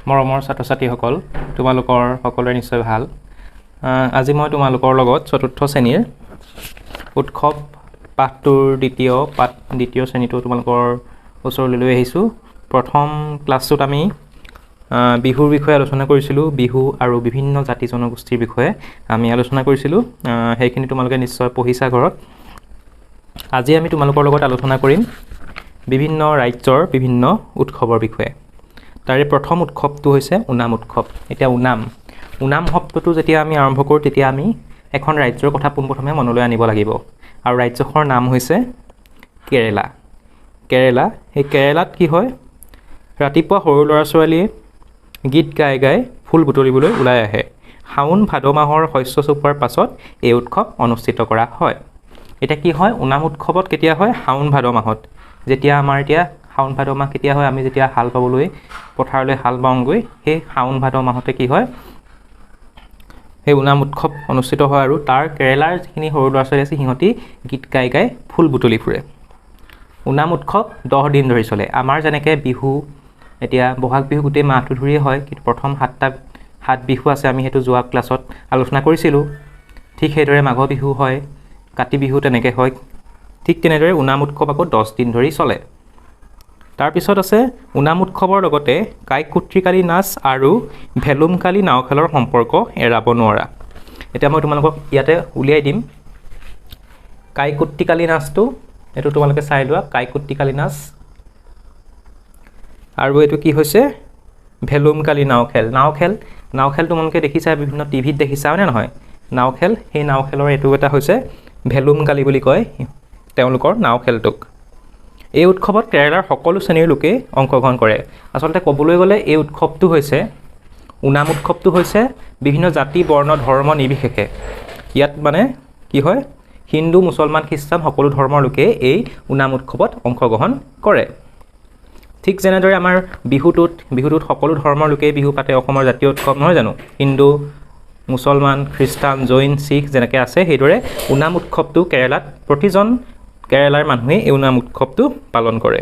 মৰমৰ ছাত্ৰ ছাত্ৰীসকল, তোমালোকৰ সকলোৰে নিশ্চয় ভাল। আজি মই তোমালোকৰ লগত চতুৰ্থ শ্ৰেণীৰ উৎসৱ পাঠটোৰ দ্বিতীয় পাঠ, দ্বিতীয় শ্ৰেণীটো তোমালোকৰ ওচৰলৈ লৈ আহিছোঁ। প্ৰথম ক্লাছটোত আমি বিহুৰ বিষয়ে আলোচনা কৰিছিলোঁ। বিহু আৰু বিভিন্ন জাতি জনগোষ্ঠীৰ বিষয়ে আমি আলোচনা কৰিছিলোঁ। সেইখিনি তোমালোকে নিশ্চয় পঢ়িছা ঘৰত। আজি আমি তোমালোকৰ লগত আলোচনা কৰিম বিভিন্ন ৰাজ্যৰ বিভিন্ন উৎসৱৰ বিষয়ে। তাৰে প্ৰথম উৎসৱটো হৈছে ওনাম উৎসৱ। এতিয়া ওনাম শব্দটো যেতিয়া আমি আৰম্ভ কৰোঁ, তেতিয়া আমি এখন ৰাজ্যৰ কথা পোনপ্ৰথমে মনলৈ আনিব লাগিব, আৰু ৰাজ্যখনৰ নাম হৈছে কেৰেলা। কেৰেলা, সেই কেৰেলাত কি হয়? ৰাতিপুৱা সৰু ল'ৰা ছোৱালীয়ে গীত গাই গাই ফুল বুটলিবলৈ ওলাই আহে। শাওণ ভাদ মাহৰ শস্য চপোৱাৰ পাছত এই উৎসৱ অনুষ্ঠিত কৰা হয়। এতিয়া কি হয় ওনাম উৎসৱত? কেতিয়া হয়? শাওণ ভাদ মাহত। যেতিয়া আমাৰ এতিয়া শাওণ ভাদ মাহ কেতিয়া হয়? আমি যেতিয়া হাল বাবলৈ পথাৰলৈ হাল বাওঁগৈ, সেই শাওণ ভাদ মাহতে কি হয়, সেই ওনাম উৎসৱ অনুষ্ঠিত হয়। আৰু তাৰ কেৰেলাৰ যিখিনি সৰু ল'ৰা ছোৱালী আছে, সিহঁতি গীত গাই গাই ফুল বুটলি ফুৰে। ওনাম উৎসৱ 10 দিন ধৰি চলে। আমাৰ যেনেকৈ বিহু, এতিয়া বহাগ বিহু গোটেই মাহটো ধৰিয়ে হয়, কিন্তু প্ৰথম সাতটা সাত বিহু আছে, আমি সেইটো যোৱা ক্লাছত আলোচনা কৰিছিলোঁ। ঠিক সেইদৰে মাঘ বিহু হয়, কাতি বিহু তেনেকৈ হয়। ঠিক তেনেদৰে ওনাম উৎসৱ আকৌ 10 দিন ধৰি চলে। তাৰপিছত আছে, ওনাম উৎসৱৰ লগতে কাইকুত্ৰিকালী নাচ আৰু ভেলুমকালী নাওখেলৰ সম্পৰ্ক এৰাব নোৱাৰা। এতিয়া মই তোমালোকক ইয়াতে উলিয়াই দিম কাইকুত্ৰিকালী নাচটো। এইটো তোমালোকে চাই লোৱা, কাইকুত্ৰিকালী নাচ। আৰু এইটো কি হৈছে? ভেলুমকালী নাওখেল। নাওখেল তোমালোকে দেখিছা, বিভিন্ন টিভিত দেখিছা, হয়নে নহয়? নাওখেল, সেই নাওখেলৰ এইটো এটা হৈছে ভেলুমকালী বুলি কয় তেওঁলোকৰ নাওখেলটোক। এই উৎসৱত কেৰেলাৰ সকলো শ্ৰেণীৰ লোকেই অংশগ্ৰহণ কৰে। আচলতে ক'বলৈ গ'লে এই উৎসৱটো হৈছে, ওনাম উৎসৱটো হৈছে বিভিন্ন জাতি, বৰ্ণ, ধৰ্ম নিৰ্বিশেষে ইয়াত মানে কি হয়, হিন্দু, মুছলমান, খ্ৰীষ্টান সকলো ধৰ্মৰ লোকেই এই ওনাম উৎসৱত অংশগ্ৰহণ কৰে। ঠিক যেনেদৰে আমাৰ বিহুটোত সকলো ধৰ্মৰ লোকেই বিহু পাতে, অসমৰ জাতীয় উৎসৱ নহয় জানো? হিন্দু, মুছলমান, খ্ৰীষ্টান, জৈন, শিখ যেনেকৈ আছে, সেইদৰে ওনাম উৎসৱটো কেৰেলাত প্ৰতিজন কেৰেলাৰ মানুহেই এই ওনাম উৎসৱটো পালন কৰে।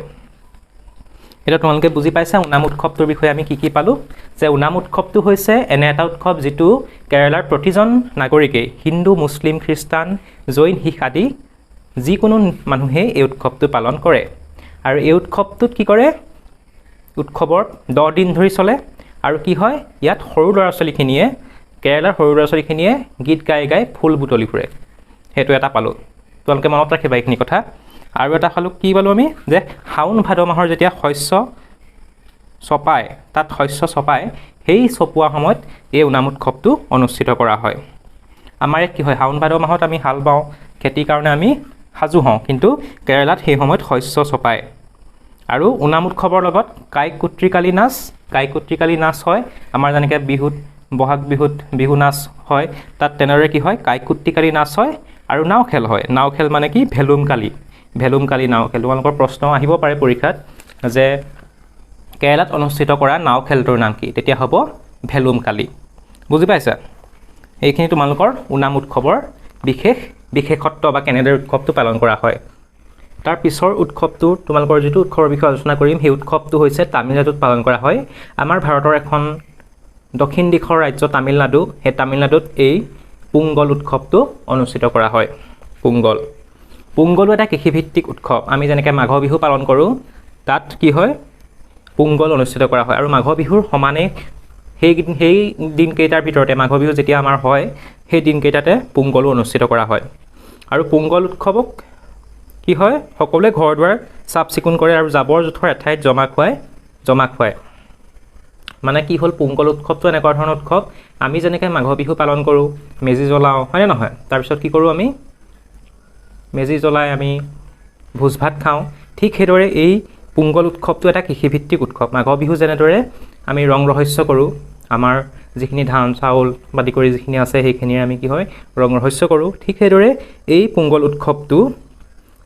এতিয়া তোমালোকে বুজি পাইছা ওনাম উৎসৱটোৰ বিষয়ে আমি কি কি পালোঁ, যে ওনাম উৎসৱটো হৈছে এনে এটা উৎসৱ যিটো কেৰেলাৰ প্ৰতিজন নাগৰিকেই, হিন্দু, মুছলিম, খ্ৰীষ্টান, জৈন, শিখ আদি যিকোনো মানুহেই এই উৎসৱটো পালন কৰে। আৰু এই উৎসৱটোত কি কৰে? উৎসৱৰ 10 দিন ধৰি চলে। আৰু কি হয় ইয়াত? সৰু ল'ৰা ছোৱালীখিনিয়ে, কেৰেলাৰ সৰু ল'ৰা ছোৱালীখিনিয়ে গীত গাই গাই ফুল বুটলি ফুৰে। সেইটো এটা পালোঁ, তোমালোকে মনত ৰাখিবা এইখিনি কথা। আৰু এটা পালোঁ, কি পালোঁ আমি? যে শাওণ ভাদ মাহৰ যেতিয়া শস্য চপায়, তাত শস্য চপায়, সেই চপোৱা সময়ত এই ওনাম উৎসৱটো অনুষ্ঠিত কৰা হয়। আমাৰ ইয়াত কি হয়? শাওণ ভাদ মাহত আমি হাল বাওঁ, খেতিৰ কাৰণে আমি সাজু হওঁ, কিন্তু কেৰেলাত সেই সময়ত শস্য চপায়। আৰু ওনাম উৎসৱৰ লগত কাইকুত্ৰিকালী নাচ, কাইকুত্ৰিকালী নাচ হয়। আমাৰ যেনেকৈ বিহুত, বহাগ বিহুত বিহু নাচ হয়, তাত তেনেদৰে কি হয়? কাইকুত্ৰিকালী নাচ হয় আৰু নাও খেল হয়। নাও খেল মানে কি? ভেলুমকালী, ভেলুমকালী নাও খেল। তোমালোকৰ প্ৰশ্ন আহিব পাৰে পৰীক্ষাত যে কেৰেলাত অনুষ্ঠিত কৰা নাও খেলটোৰ নাম কি? তেতিয়া হ'ব ভেলুমকালী। বুজি পাইছা? এইখিনি তোমালোকৰ ওনাম উৎসৱৰ বিশেষ বিশেষত্ব বা কেনেদৰে উৎসৱটো পালন কৰা হয়। তাৰ পিছৰ উৎসৱটো, তোমালোকৰ যিটো উৎসৱৰ বিষয়ে আলোচনা কৰিম, সেই উৎসৱটো হৈছে তামিলনাডুত পালন কৰা হয়। আমাৰ ভাৰতৰ এখন দক্ষিণ দিশৰ ৰাজ্য তামিলনাডু, সেই তামিলনাডুত এই পোংগল উৎসৱটো অনুষ্ঠিত কৰা হয়। পোংগল, পোংগলো এটা কৃষিভিত্তিক উৎসৱ। আমি যেনেকৈ মাঘ বিহু পালন কৰোঁ, তাত কি হয়? পোংগল অনুষ্ঠিত কৰা হয়। আৰু মাঘ বিহুৰ সমানে সেই দিনকেইটাৰ ভিতৰতে, মাঘ বিহু যেতিয়া আমাৰ হয়, সেই দিনকেইটাতে পোংগলো অনুষ্ঠিত কৰা হয়। আৰু পোংগল উৎসৱক কি হয়? সকলোৱে ঘৰ দুৱাৰ চাফ চিকুণ কৰে আৰু জাবৰ জোঁথৰ এঠাইত জমা খুৱায়। মানে কি হ'ল? পোংগল উৎসৱটো এনেকুৱা ধৰণৰ উৎসৱ, আমি যেনেকৈ মাঘ বিহু পালন কৰোঁ, মেজি জ্বলাওঁ, হয়নে নহয়? তাৰপিছত কি কৰোঁ আমি? মেজি জ্বলাই আমি ভোজ ভাত খাওঁ। ঠিক সেইদৰে এই পোংগল উৎসৱটো এটা কৃষিভিত্তিক উৎসৱ। মাঘ বিহু যেনেদৰে আমি ৰং ৰহস্য কৰোঁ, আমাৰ যিখিনি ধান চাউল আদি কৰি যিখিনি আছে, সেইখিনিৰে আমি কি হয়, ৰং ৰহস্য কৰোঁ, ঠিক সেইদৰে এই পোংগল উৎসৱটো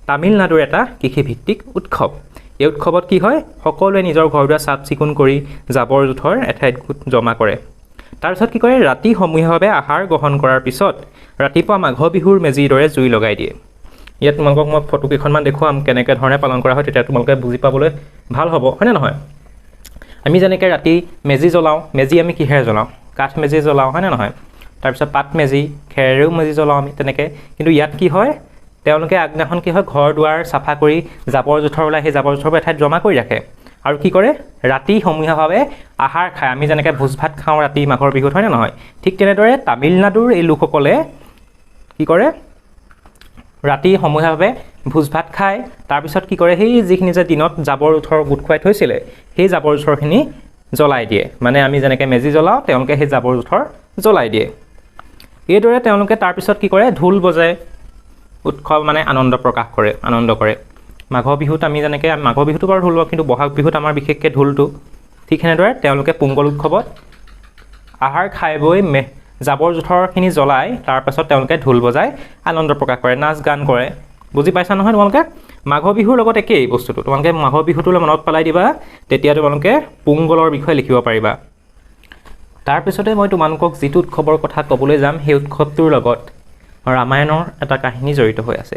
তামিলনাডুৰ এটা কৃষিভিত্তিক উৎসৱ। এই উৎসৱত কি হয়? সকলোৱে নিজৰ ঘৰ দুৱাৰ চাফ চিকুণ কৰি জাবৰ জোঁথৰ এঠাইত গোট জমা কৰে। তাৰপিছত কি কৰে? ৰাতি সমূহীয়াভাৱে আহাৰ গ্ৰহণ কৰাৰ পিছত ৰাতিপুৱা মাঘ বিহুৰ মেজিৰ দৰে জুই লগাই দিয়ে। ইয়াত তোমালোকক মই ফটো কেইখনমান দেখুৱাম, কেনেকৈ ধৰণে পালন কৰা হয়, তেতিয়া তোমালোকে বুজি পাবলৈ ভাল হ'ব, হয়নে নহয়? আমি যেনেকৈ ৰাতি মেজি জ্বলাওঁ, মেজি আমি কিহেৰে জ্বলাওঁ? কাঠ মেজি জ্বলাওঁ, হয়নে নহয়? তাৰপিছত পাত মেজি, খেৰেৰেও মেজি জ্বলাওঁ আমি তেনেকৈ। কিন্তু ইয়াত কি হয়, তেওঁলোকে আগদিনাখন কি হয়, ঘৰ দুৱাৰ চাফা কৰি জাবৰ জোঁথৰ ওলাই সেই জাবৰ জোঁথৰবোৰ এঠাইত জমা কৰি ৰাখে আৰু কি কৰে, ৰাতি সমূহীয়াভাৱে আহাৰ খায়। আমি যেনেকৈ ভোজ ভাত খাওঁ ৰাতি মাঘৰ বিহুত, হয়নে নহয়? ঠিক তেনেদৰে তামিলনাডুৰ এই লোকসকলে কি কৰে, ৰাতি সমূহীয়াভাৱে ভোজ ভাত খায়। তাৰপিছত কি কৰে, সেই যিখিনি যে দিনত জাবৰ জোঁথৰ গোট খুৱাই থৈছিলে সেই জাবৰ জোঁথৰখিনি জ্বলাই দিয়ে। মানে আমি যেনেকৈ মেজি জ্বলাওঁ, তেওঁলোকে সেই জাবৰ জোঁথৰ জ্বলাই দিয়ে। এইদৰে তেওঁলোকে তাৰপিছত কি কৰে, ঢোল বজায়, উৎসৱ মানে আনন্দ প্ৰকাশ কৰে, আনন্দ কৰে। মাঘৰ বিহুত আমি যেনেকৈ, মাঘৰ বিহুটো বাৰু ঢোল, কিন্তু বহাগ বিহুত আমাৰ বিশেষকৈ ঢোলটো। ঠিক সেনেদৰে তেওঁলোকে পোংগল উৎসৱত আহাৰ খাই বৈ জাবৰ জোঁথৰখিনি জ্বলাই তাৰপাছত তেওঁলোকে ঢোল বজাই আনন্দ প্ৰকাশ কৰে, নাচ গান কৰে। বুজি পাইছা নহয় তোমালোকে? মাঘৰ বিহুৰ লগত একেই বস্তুটো। তোমালোকে মাঘৰ বিহুটোলৈ মনত পেলাই দিবা, তেতিয়া তোমালোকে পোংগলৰ বিষয়ে লিখিব পাৰিবা। তাৰপিছতে মই তোমালোকক যিটো উৎসৱৰ কথা ক'বলৈ যাম, সেই উৎসৱটোৰ লগত ৰামায়ণৰ এটা কাহিনী জড়িত হৈ আছে।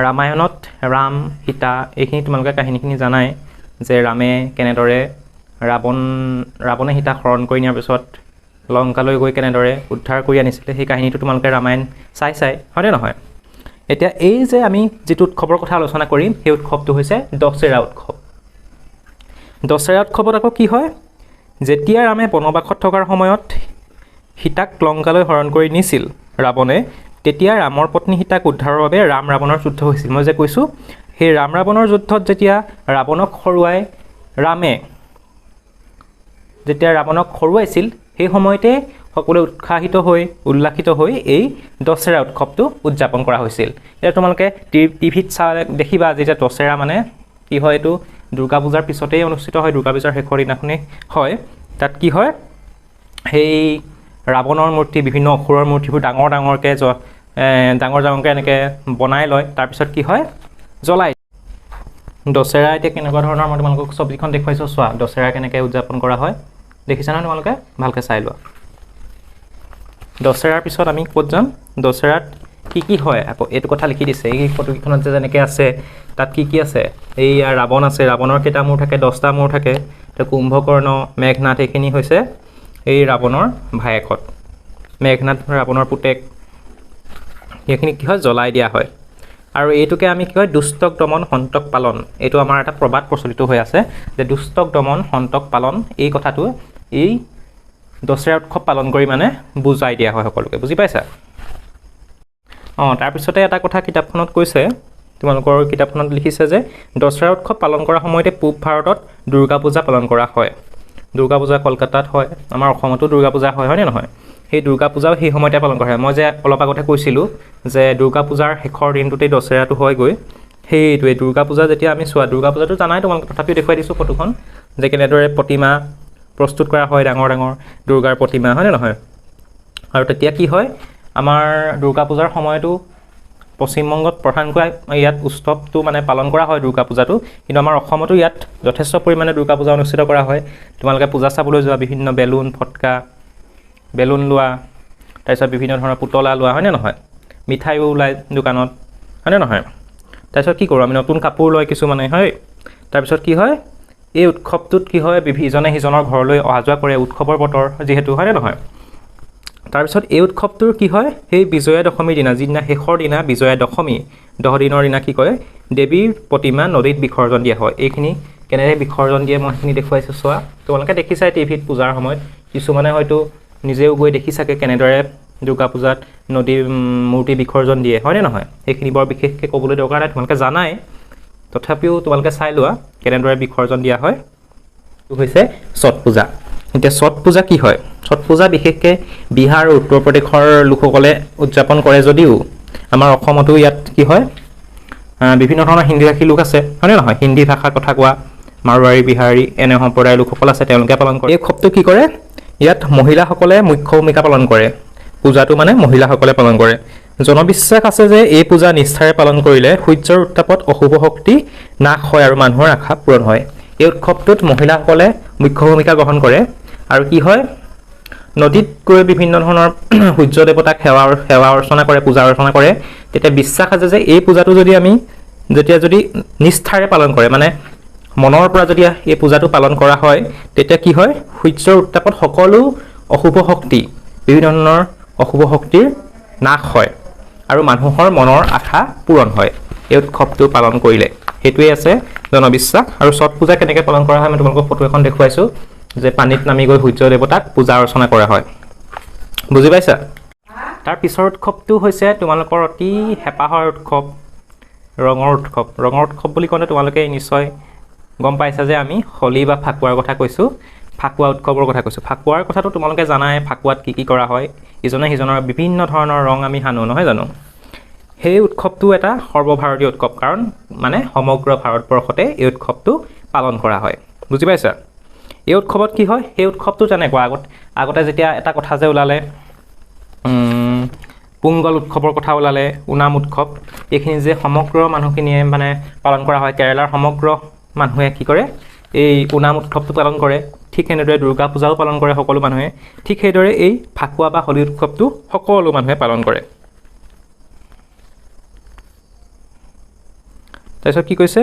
ৰামায়ণত ৰাম, সীতা, এইখিনি তোমালোকে কাহিনীখিনি জানাই যে ৰামে কেনেদৰে ৰাৱণে সীতাক হৰণ কৰি নিয়াৰ পিছত লংকালৈ গৈ কেনেদৰে উদ্ধাৰ কৰি আনিছিলে, সেই কাহিনীটো তোমালোকে ৰামায়ণ চাই চাই, হয়নে নহয়? এতিয়া এই যে আমি যিটো উৎসৱৰ কথা আলোচনা কৰিম, সেই উৎসৱটো হৈছে দশেৰা উৎসৱ। দশেৰা উৎসৱত আকৌ কি হয়, যেতিয়া ৰামে বনবাসত থকাৰ সময়ত সীতাক লংকালৈ হৰণ কৰি নিছিল ৰাৱণে, তেতিয়া ৰামৰ পত্নী সীতাক উদ্ধাৰৰ বাবে ৰাম ৰাৱণৰ যুদ্ধ হৈছিল। মই যে কৈছোঁ, সেই ৰাম ৰাৱণৰ যুদ্ধত যেতিয়া ৰাৱণক হৰুৱাই ৰামে যেতিয়া ৰাৱণক হৰুৱাইছিল, সেই সময়তে সকলোৱে উৎসাহিত হৈ উল্লাসিত হৈ এই দশেৰা উৎসৱটো উদযাপন কৰা হৈছিল। এতিয়া তোমালোকে টিভিত চাই দেখিবা, যেতিয়া দশেৰা মানে কি হয়, এইটো দুৰ্গা পূজাৰ পিছতেই অনুষ্ঠিত হয়, দুৰ্গা পূজাৰ শেষৰ দিনাখনেই হয়। তাত কি হয়, সেই ৰাৱণৰ মূৰ্তি, বিভিন্ন অসুৰৰ মূৰ্তিবোৰ ডাঙৰ ডাঙৰকৈ ডাঙৰ ডাঙৰকৈ এনেকৈ বনাই লয়। তাৰপিছত কি হয়, জ্বলাই। দশেৰা এতিয়া কেনেকুৱা ধৰণৰ মই তোমালোকক ছবিখন দেখুৱাইছোঁ, চোৱা দশেৰা কেনেকৈ উদযাপন কৰা হয়, দেখিছা নহয় তোমালোকে? ভালকৈ চাই লোৱা। দশেৰাৰ পিছত আমি ক'ত যাম, দশেৰাত কি কি হয় আকৌ এইটো কথা লিখি দিছে। এই ফটোকেইখনত যে যেনেকৈ আছে তাত কি কি আছে, এইয়া ৰাৱণ আছে, ৰাৱণৰ কেইটা মূৰ থাকে, 10টা মূৰ থাকে। তো কুম্ভকৰ্ণ, মেঘনাথ, এইখিনি হৈছে এই ৰাৱণৰ ভায়েকত, মেঘনাথ ৰাৱণৰ পুতেক। সেইখিনি কি হয়, জ্বলাই দিয়া হয়। আৰু এইটোকে আমি কি কয়, দুষ্টক দমন সন্তক পালন। এইটো আমাৰ এটা প্ৰবাদ প্ৰচলিত হৈ আছে যে দুষ্টক দমন সন্তক পালন, এই কথাটো এই দশেৰা উৎসৱ পালন কৰি মানে বুজাই দিয়া হয় সকলোকে, বুজি পাইছা? অঁ, তাৰপিছতে এটা কথা কিতাপখনত কৈছে, তোমালোকৰ কিতাপখনত লিখিছে যে দশেৰা উৎসৱ পালন কৰাৰ সময়তে পূব ভাৰতত দুৰ্গা পূজা পালন কৰা হয়। দুৰ্গা পূজা কলকাতাত হয়, আমাৰ অসমতো দুৰ্গা পূজা হয়, হয়নে নহয়? সেই দুৰ্গা পূজাও সেই সময়তে পালন কৰা হয়। মই যে অলপ আগতে কৈছিলোঁ যে দুৰ্গা পূজাৰ শেষৰ দিনটোতেই দশেৰাটো হয়গৈ, সেইটোৱে দুৰ্গা পূজা। যেতিয়া আমি চোৱা দুৰ্গা পূজাটো জানাই তোমালোকে, তথাপিও দেখুৱাই দিছোঁ ফটোখন যে কেনেদৰে প্ৰতিমা প্ৰস্তুত কৰা হয়, ডাঙৰ ডাঙৰ দুৰ্গাৰ প্ৰতিমা, হয়নে নহয়? আৰু তেতিয়া কি হয়, আমাৰ দুৰ্গা পূজাৰ সময়তো পশ্চিমবংগত প্ৰধানকৈ ইয়াত উৎসৱটো মানে পালন কৰা হয় দুৰ্গা পূজাটো, কিন্তু আমাৰ অসমতো ইয়াত যথেষ্ট পৰিমাণে দুৰ্গা পূজা অনুষ্ঠিত কৰা হয়। তোমালোকে পূজা চাবলৈ যোৱা, বিভিন্ন বেলুন ফটকা, বেলুন লোৱা, তাৰপিছত বিভিন্ন ধৰণৰ পুতলা লোৱা, হয়নে নহয়? মিঠাইও ওলায় দোকানত, হয়নে নহয়? তাৰপিছত কি কৰোঁ আমি, নতুন কাপোৰ লয় কিছুমানে, হয়। তাৰপিছত কি হয়, এই উৎসৱটোত কি হয়, ইজনে সিজনৰ ঘৰলৈ অহা যোৱা কৰে, উৎসৱৰ বতৰ যিহেতু, হয়নে নহয়? তাৰপিছত এই উৎসৱটোৰ কি হয়, সেই বিজয়া দশমীৰ দিনা, যিদিনা শেষৰ দিনা বিজয়া দশমী, 10 দিনৰ দিনা কি কৰে, দেৱীৰ প্ৰতিমা নদীত বিসৰ্জন দিয়া হয়। এইখিনি কেনেদৰে বিসৰ্জন দিয়ে মই সেইখিনি দেখুৱাইছোঁ, চোৱা। তোমালোকে দেখিছাই টিভিত পূজাৰ সময়ত, কিছুমানে হয়তো নিজেও গৈ দেখিছাগে কেনেদৰে দুৰ্গা পূজাত নদীৰ মূৰ্তি বিসৰ্জন দিয়ে, হয়নে নহয়? সেইখিনি বৰ বিশেষকৈ ক'বলৈ দৰকাৰ নাই, তোমালোকে জানাই, তথাপিও তোমালোকে চাই লোৱা কেনেদৰে বিসৰ্জন দিয়া হয়। এইটো হৈছে ছট পূজা। এতিয়া ছট পূজা কি হয়? ছট পূজা বিশেষকৈ বিহাৰ আৰু উত্তৰ প্ৰদেশৰ লোকসকলে উদযাপন কৰে যদিও আমাৰ অসমতো ইয়াত কি হয়, বিভিন্ন ধৰণৰ হিন্দীভাষী লোক আছে, হয়নে নহয়? হিন্দী ভাষাৰ কথা কোৱা মাৰোৱাৰী, বিহাৰী এনে সম্প্ৰদায়ৰ লোকসকল আছে, তেওঁলোকে পালন কৰে। এই উৎসৱটো কি কৰে, ইয়াত মহিলাসকলে মুখ্য ভূমিকা পালন কৰে। পূজাটো মানে মহিলাসকলে পালন কৰে। জনবিশ্বাস আছে যে এই পূজা নিষ্ঠাৰে পালন কৰিলে সূৰ্যৰ উত্তাপত অশুভ শক্তি নাশ হয় আৰু মানুহৰ আশা পূৰণ হয়। এই উৎসৱটোত মহিলাসকলে মুখ্য ভূমিকা গ্ৰহণ কৰে আৰু কি হয়, নদীত গৈ বিভিন্ন ধৰণৰ সূৰ্য দেৱতাক সেৱা অৰ্চনা কৰে, পূজা অৰ্চনা কৰে। তেতিয়া বিশ্বাস আছে যে এই পূজাটো যদি আমি যেতিয়া যদি নিষ্ঠাৰে পালন কৰে, মানে মনৰ পৰা যদি এই পূজাটো পালন কৰা হয় তেতিয়া কি হয়, সূৰ্যৰ উত্তাপত সকলো অশুভ শক্তি, বিভিন্ন ধৰণৰ অশুভ শক্তিৰ নাশ হয় আৰু মানুহৰ মনৰ আশা পূৰণ হয় এই উৎসৱটো পালন কৰিলে। সেইটোৱেই আছে জনবিশ্বাস। আৰু ছট পূজা কেনেকৈ পালন কৰা হয় মই তোমালোকক ফটো এখন দেখুৱাইছোঁ যে পানীত নামি গৈ সূৰ্য দেৱতাক পূজা অৰ্চনা কৰা হয়। বুজি পাইছা? তাৰ পিছৰ উৎসৱটো হৈছে তোমালোকৰ অতি হেঁপাহৰ উৎসৱ, ৰঙৰ উৎসৱ। ৰঙৰ উৎসৱ বুলি কওঁতে তোমালোকে নিশ্চয় গম পাইছা যে আমি হোলী বা ফাকুৱাৰ কথা কৈছোঁ, ফাকুৱা উৎসৱৰ কথা কৈছোঁ। ফাকুৱাৰ কথাটো তোমালোকে জানাই, ফাকুৱাত কি কি কৰা হয়, ইজনে সিজনৰ বিভিন্ন ধৰণৰ ৰং আমি সানো, নহয় জানো? সেই উৎসৱটো এটা সৰ্বভাৰতীয় উৎসৱ, কাৰণ মানে সমগ্ৰ ভাৰতবৰ্ষতে এই উৎসৱটো পালন কৰা হয়। বুজি পাইছা? এই উৎসৱত কি হয়, সেই উৎসৱটো তেনেকুৱা। আগতে যেতিয়া এটা কথা যে ওলালে, পোংগল উৎসৱৰ কথা ওলালে, ওনাম উৎসৱ, এইখিনি যে সমগ্ৰ মানুহখিনিয়ে মানে পালন কৰা হয়। কেৰেলাৰ সমগ্ৰ মানুহে কি কৰে, এই ওনাম উৎসৱটো পালন কৰে। ঠিক সেইদৰে দুৰ্গা পূজাও পালন কৰে সকলো মানুহে। ঠিক সেইদৰে এই ফাকুৱা বা হোলী উৎসৱটো সকলো মানুহে পালন কৰে। তাৰপিছত কি কৈছে,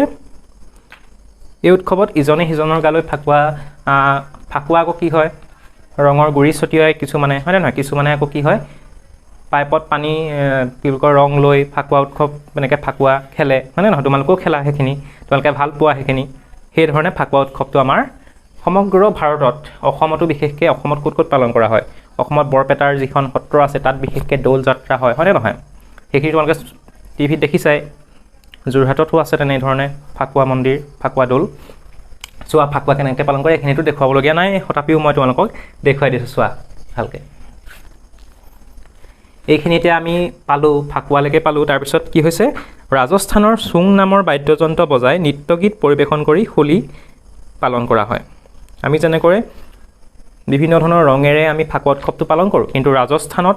এই উৎসৱত ইজনে সিজনৰ গালৈ ফাকুৱা, ফাকুৱা আকৌ কি হয়, ৰঙৰ গুড়ি ছটিয়াই কিছুমানে, হয়নে নহয়? কিছুমানে আকৌ কি হয়, পাইপত পানী কি বুলি কয় ৰং লৈ ফাকুৱা উৎসৱ এনেকৈ ফাকুৱা খেলে, হয়নে নহয়? তোমালোকেও খেলা সেইখিনি, তোমালোকে ভাল পোৱা সেইখিনি। সেইধৰণে ফাকুৱা উৎসৱটো আমাৰ সমগ্ৰ ভাৰতত, অসমতো বিশেষকৈ, অসমত ক'ত ক'ত পালন কৰা হয়, অসমত বৰপেটাৰ যিখন সত্ৰ আছে তাত বিশেষকৈ দৌল যাত্ৰা হয়, হয়নে নহয়? সেইখিনি তোমালোকে টিভিত দেখিছাই। যোৰহাটতো আছে তেনেধৰণে ফাকুৱা মন্দিৰ, ফাকুৱা দৌল। চোৱা ফাকুৱা কেনেকৈ পালন কৰে এইখিনিতো দেখুৱাবলগীয়া নাই, তথাপিও মই তোমালোকক দেখুৱাই দিছোঁ, চোৱা ভালকৈ। এইখিনি এতিয়া আমি পালোঁ, ফাকুৱালৈকে পালোঁ। তাৰপিছত কি হৈছে, ৰাজস্থানৰ চুং নামৰ বাদ্যযন্ত্ৰ বজাই নৃত্য গীত পৰিৱেশন কৰি হোলী পালন কৰা হয়। আমি যেনেকৈ বিভিন্ন ধৰণৰ ৰঙেৰে আমি ফাকুৱা উৎসৱটো পালন কৰোঁ, কিন্তু ৰাজস্থানত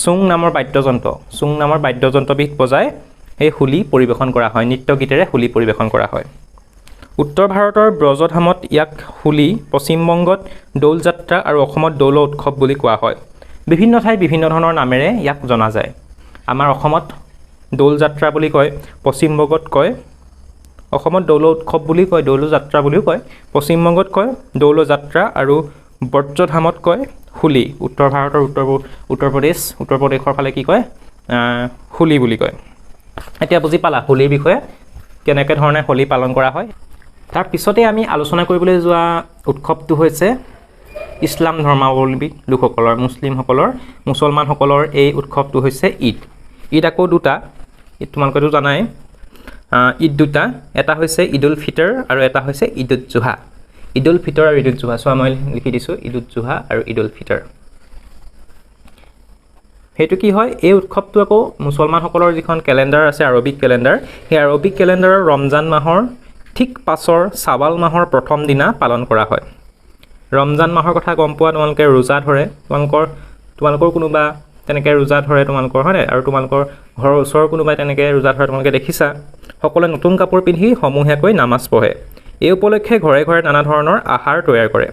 চুং নামৰ বাদ্যযন্ত্ৰ, চুং নামৰ বাদ্যযন্ত্ৰবিধ বজাই এই হোলী পৰিৱেশন কৰা হয়, নৃত্য গীতেৰে হোলী পৰিৱেশন কৰা হয়। উত্তৰ ভাৰতৰ ব্ৰজধামত ইয়াক হোলী, পশ্চিমবংগত দৌল যাত্ৰা আৰু অসমত দৌল উৎসৱ বুলি কোৱা হয়। বিভিন্ন ঠাইত বিভিন্ন ধৰণৰ নামেৰে ইয়াক জনা যায়। আমাৰ অসমত দৌল যাত্ৰা বুলি কয়, পশ্চিমবংগত কয়, অসমত দৌল উৎসৱ বুলি কয়, দৌল যাত্ৰা বুলিও কয়, পশ্চিমবংগত কয় দৌল যাত্ৰা আৰু ব্ৰজধামত কয় হোলী। উত্তৰ ভাৰতৰ উত্তৰ প্ৰদেশ, উত্তৰ প্ৰদেশৰ ফালে কি কয়, হোলী বুলি কয়। এতিয়া বুজি পালা হোলীৰ বিষয়ে, কেনেকৈ ধৰণে হোলী পালন কৰা হয়। তাৰ পিছতে আমি আলোচনা কৰিবলৈ যোৱা উৎসৱটো হৈছে ইছলাম ধৰ্মাৱলম্বী লোকসকলৰ, মুছলিমসকলৰ, মুছলমানসকলৰ এই উৎসৱটো হৈছে ঈদ। ঈদ আকৌ দুটা, ঈদ তোমালোকেতো জানাই, ঈদ দুটা, এটা হৈছে ঈদ উল ফিতৰ আৰু এটা হৈছে ঈদ উল জুহা। ঈদ উল ফিতৰ আৰু ঈদ উল জুহা, চোৱা মই লিখি দিছোঁ, ঈদ উল জুহা আৰু ঈদ উল ফিতৰ। সেইটো কি হয়, এই উৎসৱটো আকৌ মুছলমানসকলৰ যিখন কেলেণ্ডাৰ আছে, আৰবিক কেলেণ্ডাৰ, সেই আৰবিক কেলেণ্ডাৰৰ ৰমজান মাহৰ ঠিক পাছৰ চাৱাল মাহৰ প্ৰথম দিনা পালন কৰা হয়। ৰমজান মাহৰ কথা গম পোৱা তোমালোকে, ৰোজা ধৰে, তোমালোকৰ কোনোবা তেনেকৈ ৰোজা ধৰে তোমালোকৰ, হয়নে? আৰু তোমালোকৰ ঘৰৰ ওচৰৰ কোনোবাই তেনেকৈ ৰোজা ধৰে তোমালোকে দেখিছা। সকলোৱে নতুন কাপোৰ পিন্ধি সমূহীয়াকৈ নামাজ পঢ়ে। এই উপলক্ষে ঘৰে ঘৰে নানা ধৰণৰ আহাৰ তৈয়াৰ কৰে।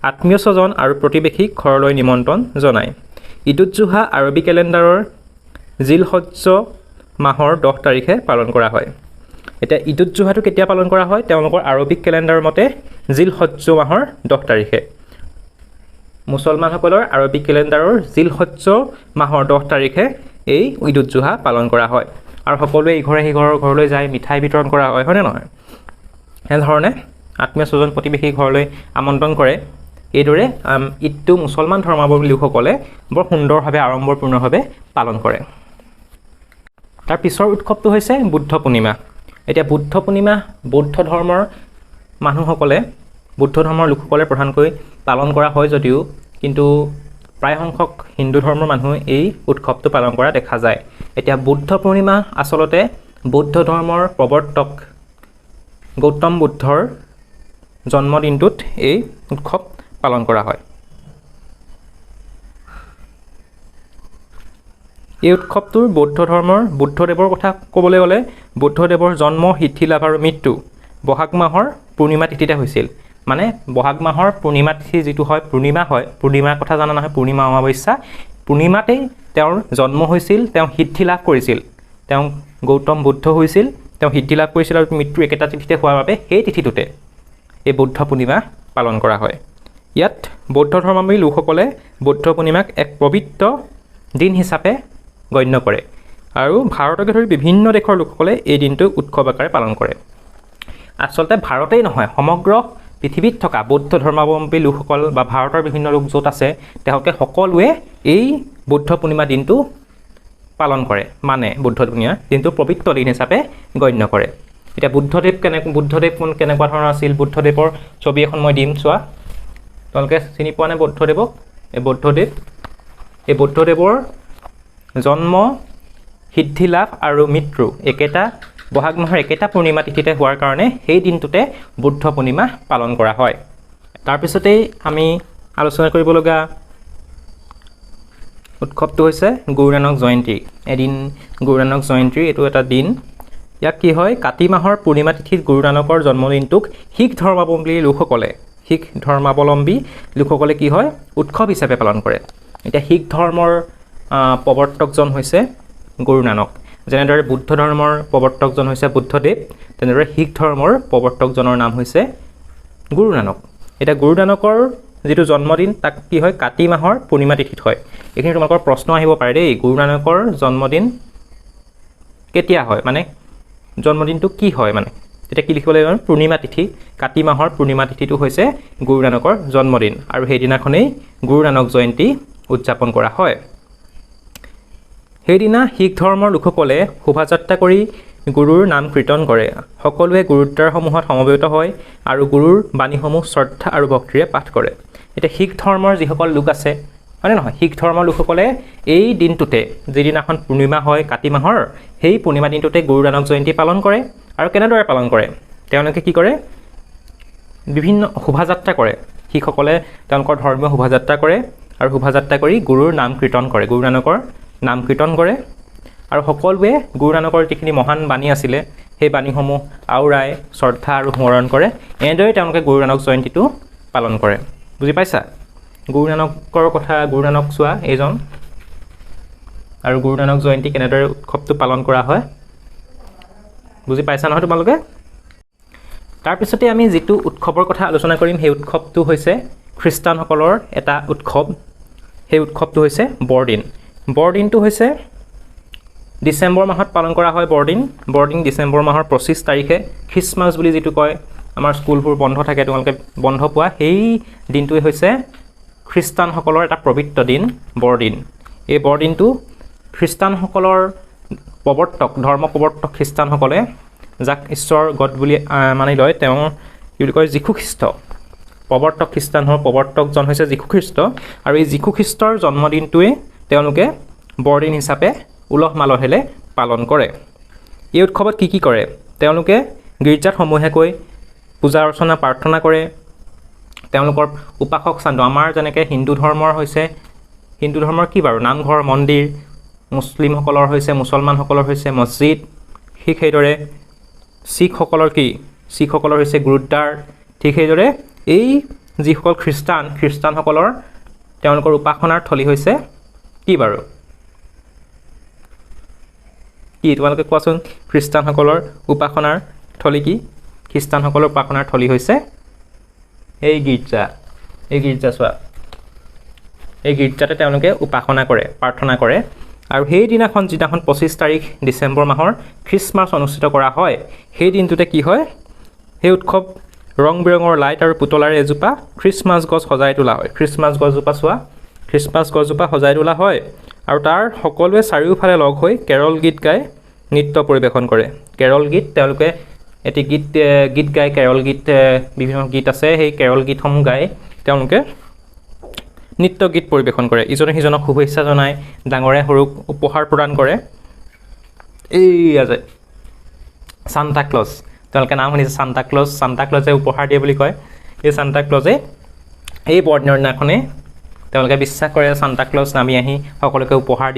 আত্মীয় স্বজন আৰু প্ৰতিবেশীক ঘৰলৈ নিমন্ত্ৰণ জনায়। ঈদ উল জুহা আৰবী কেলেণ্ডাৰৰ জিলহজ্জ মাহৰ 10 তাৰিখে পালন কৰা হয়। এতিয়া ঈদ উল জুহাটো কেতিয়া পালন কৰা হয়? তেওঁলোকৰ আৰবিক কেলেণ্ডাৰৰ মতে জিলহজ্জ মাহৰ 10 তাৰিখে। মুছলমানসকলৰ আৰবিক কেলেণ্ডাৰৰ জিলহজ্জ মাহৰ 10 তাৰিখে এই ঈদ উল জুহা পালন কৰা হয়। আৰু সকলোৱে ইঘৰে সিঘৰৰ ঘৰলৈ যায়, মিঠাই বিতৰণ কৰা হয়, হয়নে নহয়? এনেধৰণে আত্মীয় স্বজন প্ৰতিবেশী ঘৰলৈ আমন্ত্ৰণ কৰে। এইদৰে ঈদটো মুছলমান ধৰ্মাৱলম্বী লোকসকলে বৰ সুন্দৰভাৱে, আড়ম্বৰপূৰ্ণভাৱে পালন কৰে। তাৰ পিছৰ উৎসৱটো হৈছে বুদ্ধ পূৰ্ণিমা। এতিয়া বুদ্ধ পূৰ্ণিমা বৌদ্ধ ধৰ্মৰ মানুহসকলে, বৌদ্ধ ধৰ্মৰ লোকসকলে প্ৰধানকৈ পালন কৰা হয় যদিও কিন্তু প্ৰায় সংখ্যক হিন্দু ধৰ্মৰ মানুহে এই উৎসৱটো পালন কৰা দেখা যায়। এতিয়া বুদ্ধ পূৰ্ণিমা আচলতে বৌদ্ধ ধৰ্মৰ প্ৰৱৰ্তক গৌতম বুদ্ধৰ জন্মদিনটোত এই উৎসৱ পালন কৰা হয়। এই উৎসৱটোৰ বৌদ্ধ ধৰ্মৰ বুদ্ধদেৱৰ কথা ক'বলৈ গ'লে বুদ্ধদেৱৰ জন্ম, সিদ্ধি লাভ আৰু মৃত্যু বহাগ মাহৰ পূৰ্ণিমা তিথিতে হৈছিল। মানে বহাগ মাহৰ পূৰ্ণিমা তিথি যিটো হয়, পূৰ্ণিমা হয়, পূৰ্ণিমাৰ কথা জানা নহয়, পূৰ্ণিমা অমাৱস্যা, পূৰ্ণিমাতেই তেওঁৰ জন্ম হৈছিল, তেওঁ সিদ্ধি লাভ কৰিছিল, তেওঁ গৌতম বুদ্ধ হৈছিল, তেওঁ সিদ্ধি লাভ কৰিছিল আৰু মৃত্যু একেটা তিথিতে হোৱাৰ বাবে সেই তিথিটোতে এই বৌদ্ধ পূৰ্ণিমা পালন কৰা হয়। ইয়াত বৌদ্ধ ধৰ্মাৱলম্বী লোকসকলে বৌদ্ধ পূৰ্ণিমাক এক পবিত্ৰ দিন হিচাপে গণ্য কৰে আৰু ভাৰতকে ধৰি বিভিন্ন দেশৰ লোকসকলে এই দিনটো উৎসৱ আকাৰে পালন কৰে। আচলতে ভাৰতেই নহয়, সমগ্ৰ পৃথিৱীত থকা বৌদ্ধ ধৰ্মাৱলম্বী লোকসকল বা ভাৰতৰ বিভিন্ন লোক য'ত আছে তেওঁলোকে সকলোৱে এই বৌদ্ধ পূৰ্ণিমা দিনটো পালন কৰে, মানে বৌদ্ধ পূৰ্ণিমা দিনটো পবিত্ৰ দিন হিচাপে গণ্য কৰে। এতিয়া বুদ্ধদেৱ বুদ্ধদেৱ কোন, কেনেকুৱা ধৰণৰ আছিল, বুদ্ধদেৱৰ ছবি এখন মই দিম, চোৱা। তোমালোকে চিনি পোৱা নে বুদ্ধদেৱক? এই বুদ্ধদেৱৰ জন্ম, সিদ্ধি লাভ আৰু মৃত্যু একেটা বহাগ মাহৰ একেটা পূৰ্ণিমা তিথিতে হোৱাৰ কাৰণে সেই দিনটোতে বুদ্ধ পূৰ্ণিমা পালন কৰা হয়। তাৰপিছতেই আমি আলোচনা কৰিব লগা উৎসৱটো হৈছে গুৰু নানক জয়ন্তী। এদিন গুৰু নানক জয়ন্তীৰ এইটো এটা দিন। ইয়াক কি হয়, কাতি মাহৰ পূৰ্ণিমা তিথিত গুৰু নানকৰ জন্মদিনটোক শিখ ধৰ্মাৱলম্বী লোকসকলে কি হয়, উৎসৱ হিচাপে পালন কৰে। এতিয়া শিখ ধৰ্মৰ প্ৰৱৰ্তকজন হৈছে গুৰু নানক। যেনেদৰে বুদ্ধ ধৰ্মৰ প্ৰৱৰ্তকজন হৈছে বুদ্ধদেৱ, তেনেদৰে শিখ ধৰ্মৰ প্ৰৱৰ্তকজনৰ নাম হৈছে গুৰু নানক। এতিয়া গুৰু নানকৰ যিটো জন্মদিন তাক কি হয়, কাতি মাহৰ পূৰ্ণিমা তিথিত হয়। এইখিনি তোমালোকৰ প্ৰশ্ন আহিব পাৰে দেই, গুৰু নানকৰ জন্মদিন কেতিয়া হয়, মানে জন্মদিনটো কি হয়, মানে তেতিয়া কি লিখিব লাগিব, পূৰ্ণিমা তিথি, কাতি মাহৰ পূৰ্ণিমা তিথিটো হৈছে গুৰু নানকৰ জন্মদিন আৰু সেইদিনাখনেই গুৰু নানক জয়ন্তী উদযাপন কৰা হয়। সেইদিনা শিখ ধৰ্মৰ লোকসকলে শোভাযাত্ৰা কৰি গুৰুৰ নাম কীৰ্তন কৰে। সকলোৱে গুৰুদ্বাৰসমূহত সমবেত হয় আৰু গুৰুৰ বাণীসমূহ শ্ৰদ্ধা আৰু ভক্তিৰে পাঠ কৰে। এতিয়া শিখ ধৰ্মৰ যিসকল লোক আছে, হয়নে নহয়, শিখ ধৰ্মৰ লোকসকলে এই দিনটোতে, যিদিনাখন পূৰ্ণিমা হয় কাতি মাহৰ, সেই পূৰ্ণিমা দিনটোতে গুৰু নানক জয়ন্তী পালন কৰে। আৰু কেনেদৰে পালন কৰে, তেওঁলোকে কি কৰে, বিভিন্ন শোভাযাত্ৰা কৰে। শিখসকলে তেওঁলোকৰ ধৰ্মীয় শোভাযাত্ৰা কৰে আৰু শোভাযাত্ৰা কৰি গুৰুৰ নাম কীৰ্তন কৰে, গুৰু নানকৰ নাম কীৰ্তন কৰে আৰু সকলোৱে গুৰু নানকৰ যিখিনি মহান বাণী আছিলে সেই বাণীসমূহ আওৰাই শ্ৰদ্ধা আৰু সোঁৱৰণ কৰে। এনেদৰে তেওঁলোকে গুৰু নানক জয়ন্তীটো পালন কৰে। বুজি পাইছা গুৰু নানকৰ কথা? গুৰু নানক চোৱা এইজন, আৰু গুৰু নানক জয়ন্তী কেনেদৰে উৎসৱটো পালন কৰা হয় বুজি পাইছা নহয় তোমালোকে? তাৰপিছতে আমি যিটো উৎসৱৰ কথা আলোচনা কৰিম সেই উৎসৱটো হৈছে খ্ৰীষ্টানসকলৰ এটা উৎসৱ। সেই উৎসৱটো হৈছে বৰদিন। বৰদিনটো হৈছে ডিচেম্বৰ মাহত পালন কৰা হয়। বৰদিন ডিচেম্বৰ মাহৰ 25 তাৰিখে, খ্ৰীষ্টমাছ বুলি যিটো কয়, আমাৰ স্কুলবোৰ বন্ধ থাকে, তোমালোকে বন্ধ পোৱা সেই দিনটোৱে হৈছে খ্ৰীষ্টানসকলৰ এটা পবিত্ৰ দিন, বৰদিন। এই বৰদিনটো খ্ৰীষ্টানসকলৰ প্ৰৱৰ্তক, ধৰ্ম প্ৰৱৰ্তক খ্ৰীষ্টানসকলে, যাক ঈশ্বৰ গড বুলি মানি লয়, তেওঁৰ কি বুলি কয়, যীশুখ্ৰীষ্ট, প্ৰৱৰ্তক খ্ৰীষ্টান ধৰ্মৰ প্ৰৱৰ্তকজন হৈছে যীশুখ্ৰীষ্ট। আৰু এই যীশুখ্ৰীষ্টৰ জন্মদিনটোৱে তেওঁলোকে বৰদিন হিচাপে উলহ মালহেৰে পালন কৰে। এই উৎসৱত কি কি কৰে, তেওঁলোকে গীৰ্জাত সমূহীয়াকৈ পূজা অৰ্চনা প্ৰাৰ্থনা কৰে। তেওঁলোকৰ উপাসক স্থানটো, আমাৰ যেনেকৈ হিন্দু ধৰ্মৰ হৈছে, হিন্দু ধৰ্মৰ কি বাৰু নামঘৰ মন্দিৰ, মুছলিমসকলৰ হৈছে, মুছলমানসকলৰ হৈছে মছজিদ, ঠিক সেইদৰে শিখসকলৰ কি, শিখসকলৰ হৈছে গুৰুদ্বাৰ, ঠিক সেইদৰে এই যিসকল খ্ৰীষ্টান, খ্ৰীষ্টানসকলৰ তেওঁলোকৰ উপাসনাৰ থলী হৈছে কি বাৰু, কি তোমালোকে কোৱাচোন, খ্ৰীষ্টানসকলৰ উপাসনাৰ থলী কি? খ্ৰীষ্টানসকলৰ উপাসনাৰ থলী হৈছে এই গীৰ্জা। এই গীৰ্জা চোৱা, এই গীৰ্জাতে তেওঁলোকে উপাসনা কৰে, প্ৰাৰ্থনা কৰে। আৰু সেইদিনাখন, যিদিনাখন 25 তাৰিখ ডিচেম্বৰ মাহৰ খ্ৰীষ্টমাছ অনুষ্ঠিত কৰা হয়, সেই দিনটোতে কি হয়, সেই উৎসৱ ৰং বিৰঙৰ লাইট আৰু পুতলাৰে এজোপা খ্ৰীষ্টমাছ গছ সজাই তোলা হয়। খ্ৰীষ্টমাছ গছজোপা চোৱা, খ্ৰীষ্টমাছ গছজোপা সজাই তোলা হয় আৰু তাৰ সকলোৱে চাৰিওফালে লগ হৈ কেৰল গীত গাই নৃত্য পৰিৱেশন কৰে। কেৰল গীত, তেওঁলোকে এটি গীত গায়, কেৰল গীত, বিভিন্ন গীত আছে, সেই কেৰল গীতসমূহ গাই তেওঁলোকে নৃত্য গীত পৰিৱেশন কৰে। ইজনে সিজনক শুভেচ্ছা জনায়, ডাঙৰে সৰুক উপহাৰ প্ৰদান কৰে। এইয়া যে চান্তাক্লজ, তেওঁলোকে নাম শুনিছে চান্তাক্লজ, চান্তাক্লজে উপহাৰ দিয়ে বুলি কয়। এই চান্তাক্লজে এই বৰদিনৰ দিনাখনেই তেওঁলোকে বিশ্বাস কৰে চান্তাক্লজ নামি আহি সকলোকে উপহাৰ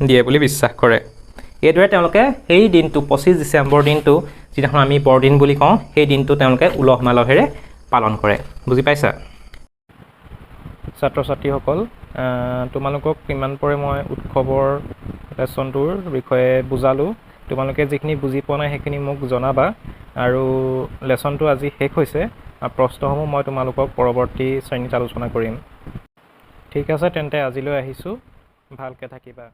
দিয়ে বুলি বিশ্বাস কৰে। এইদৰে তেওঁলোকে সেই দিনটো 25 ডিচেম্বৰ দিনটো, যিদিনাখন আমি বৰদিন বুলি কওঁ, সেই দিনটো তেওঁলোকে উলহ মালহেৰে পালন কৰে। বুজি পাইছা ছাত্ৰ ছাত্ৰীসকল? তোমালোকক ইমান পৰে মই উৎসৱৰ লেচনটোৰ বিষয়ে বুজালোঁ। তোমালোকে যিখিনি বুজি পোৱা নাই সেইখিনি মোক জনাবা। আৰু লেচনটো আজি শেষ হৈছে। প্ৰশ্নসমূহ মই তোমালোকক পৰৱৰ্তী শ্ৰেণীত আলোচনা কৰিম। ঠিক আছে, তেন্তে আজিলৈ আহিছোঁ। ভালকৈ থাকিবা।